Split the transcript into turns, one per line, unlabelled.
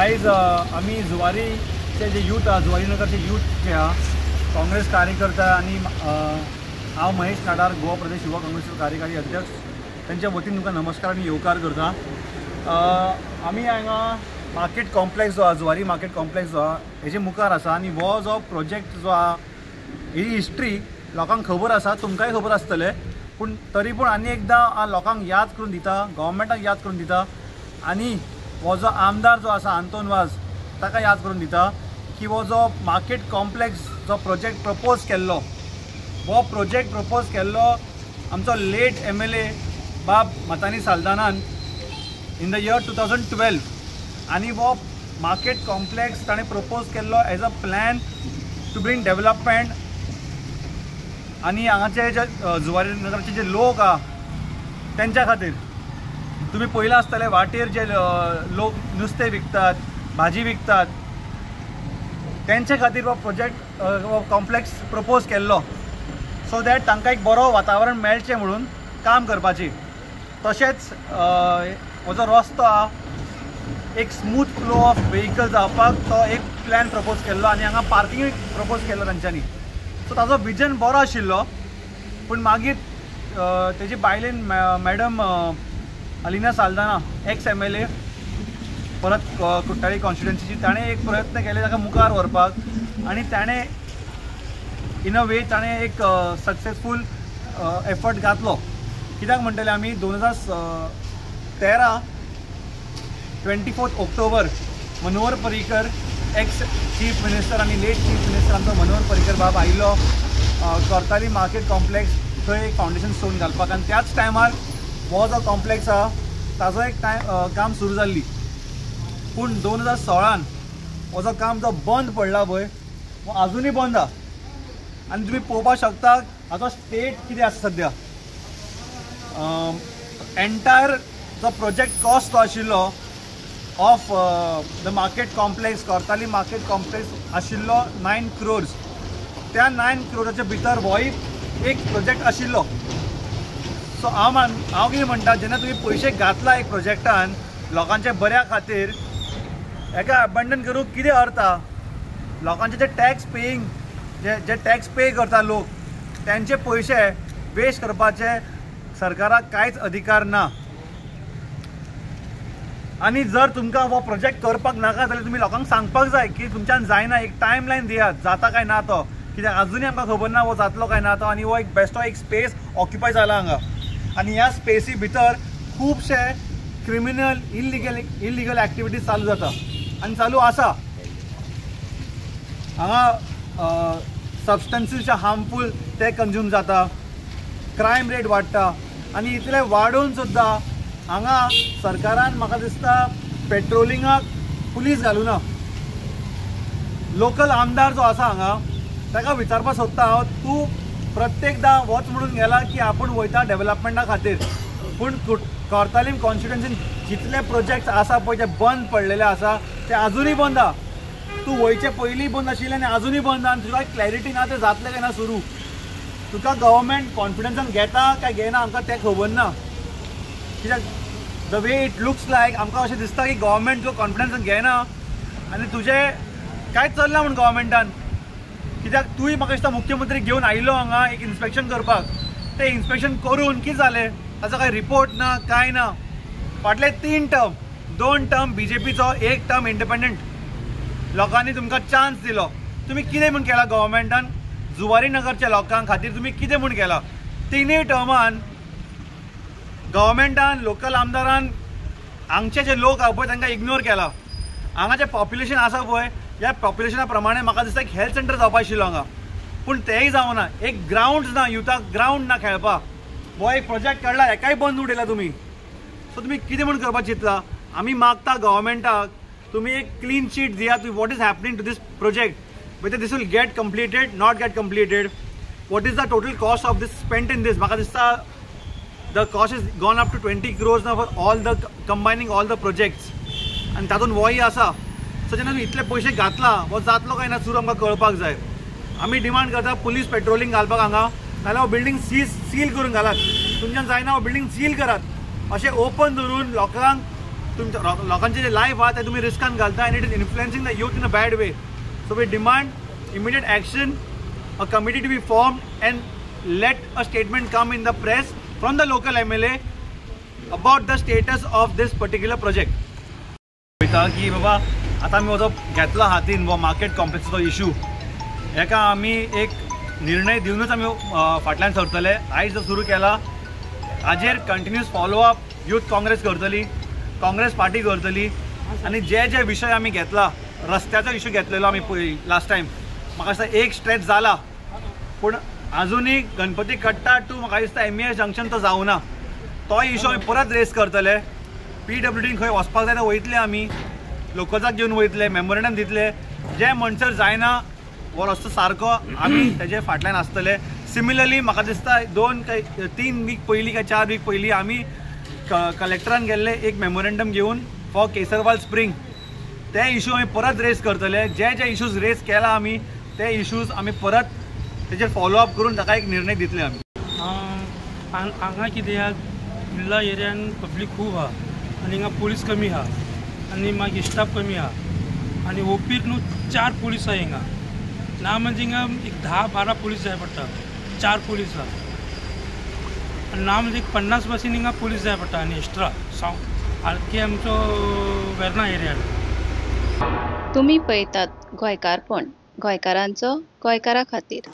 आयज आमी जुवारीचे जे यूथ आहा, जुवारी नगरचे यूथ जे आहा, काँग्रेस कार्यकर्ता आनी हांव महेश नाडार, गोवा प्रदेश युवा काँग्रेसचो कार्यकारी अध्यक्ष, तेंच्या वतीन तुमकां नमस्कार आनी येवकार करता. आमी हांगा मार्केट कॉम्प्लेक्स जो आहा, जुवारी मार्केट कॉम्प्लेक्स जो आहा हेजे मुखार आसा आनी हो जो प्रोजेक्ट जो आहा ही हिस्ट्री लोकांक खबर आसा, तुमकांय खबर आसतलें, पूण तरी पूण आनी एकदां लोकांक याद करून दिता, गव्हर्मेंटाक याद करून दिता आनी हो जो आमदार जो आसा आंतोन वाज ताका याद करून दिता की हो जो मार्केट कॉम्प्लेक्स जो प्रोजेक्ट प्रपोज केल्लो, हो प्रोजेक्ट प्रपोज केल्लो आमचो लेट MLA बाब मतानी साल्दानान इन the year 2012 आनी हो मार्केट कॉम्प्लेक्स ताणें प्रपोज केल्लो as a plan to bring development आनी हांगाचे जे जुवारी नगरचे जे लोक आहा तेंच्या खातीर. तुमी पळयलां आसतलें वाटेर जे लोक नुस्तें विकतात, भाजी विकतात, तेंचे खातीर हो प्रोजेक्ट हो कॉम्प्लेक्स प्रपोज केल्लो सो that तांकां एक बरो वातावरण मेळचें म्हणून काम करपाची. तशेंच हो जो रस्तो आहा एक स्मूथ फ्लो ऑफ व्हेकल जावपाक तो एक प्लॅन प्रपोज केल्लो आनी हांगा पार्किंगूय प्रपोज केल्लो तांच्यांनी. सो ताजो विजन बरो आशिल्लो, पूण मागीर तेजी बायलेन madam Alina Saldanha ex MLA परत कुट्टाळी कॉन्स्टिट्युएन्सीची, ताणें एक प्रयत्न केले ताका मुखार व्हरपाक आनी ताणें इन अ वे ताणें एक सक्सेसफूल एफर्ट घातलो. कित्याक म्हणटले आमी 2013 24 October Manohar Parrikar ex chief minister आनी लेट चीफ मिनिस्टर आमचो मनोहर पर्रीकर बाब आयिल्लो कोर्ताली मार्केट कॉम्प्लेक्स थंय एक फावंडेशन स्टोन घालपाक आनी त्याच टायमार हो जो कॉम्प्लेक्स आहा ताजो एक टायम काम सुरू जाल्ली. पूण 2016 हो जो काम जो बंद पडला पळय हो आजुनूय बंद आहा आनी तुमी पळोवपाक शकता हाचो स्टेट कितें आसा सद्या. एंटायर जो प्रोजेक्ट कॉस्ट जो आशिल्लो of the market complex Cortalim market complex आशिल्लो 9 crores. त्या 9 crores भितर होय एक प्रोजेक्ट आशिल्लो. सो हांव कितें म्हणटा, जेन्ना तुमी पयशे घातला एक प्रोजेक्टान लोकांच्या बऱ्या खातीर, हेका अबंडन करूंक कितें अर्थ आहा? लोकांचे जे टॅक्स पेईंग जे टॅक्स पे करता लोक तेंचे पयशे वेस्ट करपाचे सरकाराक कांयच अधिकार ना. आनी जर तुमकां हो प्रोजेक्ट करपाक नाका जाल्यार तुमी लोकांक सांगपाक जाय की तुमच्यान जायना, एक टायम लायन दियात जाता काय ना तो, कित्याक आजुनूय आमकां खबर ना हो जातलो काय ना तो. आनी हो एक बेस्टो एक स्पेस ऑक्युपाय जाला हांगा आनी ह्या स्पेसी भितर खुबशे क्रिमिनल इलिगल एक्टिविटीज चालू जाता आनी चालू आसा. हांगा सबस्टन्सीसचे हार्मफूल ते कंज्यूम जाता, क्रायम रेट वाडटा आनी इतले वाडोवन सुद्दां हांगा सरकारान म्हाका दिसता पेट्रोलिंगाक पुलीस घालूना. लोकल आमदार जो आसा हांगा ताका विचारपाक सोदता हांव, तूं प्रत्येकदां वच म्हणून गेला की आपूण वयता डेवलपमेंटा खातीर, पूण कोर्तालीम कॉन्स्टिट्युएन्सीन जितले प्रोजेक्ट्स आसा पळय ते बंद पडलेले आसा ते आजुनूय बंद आहा. तूं वयचे पयलीं बंद आशिल्ले आनी आजुनूय बंद आहा आनी तुका क्लॅरिटी ना ते जातलें काय ना सुरू. तुका गव्हर्मेंट कॉन्फिडन्सान घेता काय घेना आमकां तें खबर ना, कित्याक the way it looks like आमकां अशें दिसता की गव्हर्मेंट तुका कॉन्फिडन्सान घेना आनी तुजें कांयच चल्लां म्हूण गव्हर्मेंटान. कित्याक तूंय म्हाका दिसता मुख्यमंत्री घेवन आयिल्लो हांगा एक इन्स्पेक्शन करपाक, तें इन्स्पेक्शन करून कितें जालें ताचो कांय रिपोर्ट ना कांय ना. फाटले 3 टर्म, 2 टर्म BJPचो, 1 टर्म इंडिपेंडंट, लोकांनी तुमकां चान्स दिलो, तुमी कितें म्हूण केलां गव्हर्मेंटान जुवारी नगरच्या लोकां खातीर तुमी कितें म्हूण केलां? 3 टर्मान गव्हर्मेंटान लोकल आमदारान हांगचे जे लोक आहा पळय तांकां इग्नोर केला. हांगाचें पॉप्युलेशन आसा पळय ह्या पॉप्युलेशना प्रमाणे म्हाका दिसता एक हेल्थ सेंटर जावपा आशिल्लो हांगा, पूण तेंय जावना. एक ग्रावंड ना, युथाक ग्रावंड ना खेळपाक. हो एक प्रोजेक्ट काडला हेकाय बंद उडयला तुमी. सो तुमी कितें म्हूण करपाक चिंतला? आमी मागता गव्हर्मेंटाक तुमी एक क्लीन चीट दियात, what is happening to this project, whether this will get completed not get completed, what is the total cost of this spent in this. म्हाका दिसता the cost is gone up to 20 crores ना for all the combining all the projects आनी तातूंत होय आसा. So जेन्ना तुमी इतले पयशे घातला हो जातलो काय ना सुरू आमकां कळपाक जाय. आमी डिमांड करता पुलीस पेट्रोलिंग घालपाक हांगा, नाजाल्यार हो बिल्डींग सील करून घालात, तुमच्यान जायना हो बिल्डींग सील करात. अशें ओपन धरून लोकांक तुमच्या लोकांचे जे लायफ आहा ते तुमी रिस्कान घालता and it is influencing the youth in a bad way. So we demand immediate action, a committee to be formed and let a statement come in the press from the local MLA about the status of this particular project. वयता की बाबा आतां आमी हो घेतला हातीन हो market कॉम्प्लेक्साचो issue, हेका आमी एक निर्णय दिवनूच आमी फाटल्यान सरतले. आयज जो सुरू केला हाजेर कंटिन्युअस फॉलोअप यूथ काँग्रेस करतली, काँग्रेस पार्टी करतली. आनी जे जे विशय आमी घेतला, रस्त्याचो इशू घेतलेलो आमी पळय लास्ट टायम, म्हाका दिसता एक स्ट्रेच जाला, पूण आजुनूय गणपती कट्टा टू म्हाका दिसता MES junction तो जावना, तोय इशू आमी परत रेस करतले. PWDन खंय वचपाक जाय ते वयतले, आमी लोकजाक घेवन वयतले, मेमोरेंडम दितले. जे म्हणसर जायना हो रस्तो सारको आमी तेजे फाटल्यान आसतले. सिमिलरली म्हाका दिसता 2 काय 3 वीक पयलीं काय 4 वीक पयलीं आमी कलेक्टरान गेल्ले एक मेमोरेंडम घेवन फॉर केसरवाल स्प्रींग, ते इशू आमी परत रेस करतले. जे जे इशूज रेस केला आमी ते इशूज आमी परत तेजेर फॉलोअप करून ताका एक निर्णय दितले आमी.
हांगा कितें आहा, कुर्ला एरियान पब्लीक खूब आहा आनी हिंगा पुलीस कमी आहा आनी मागीर स्टाफ कमी आहा आनी ओपीर न्हू 4 पुलीस आहा हिंगा, ना म्हणजे हिंगा एक 10-12 पुलीस जाय पडटा, 4 पुलीस आहा आनी ना म्हणजे एक 50 बसीन हिंगा पुलीस जाय पडटा आनी एक्स्ट्रा सारकी आमचो वेर्ना एरियान.
तुमी पळयतात गोंयकारपण, गोंयकारांचो गोंयकारा खातीर.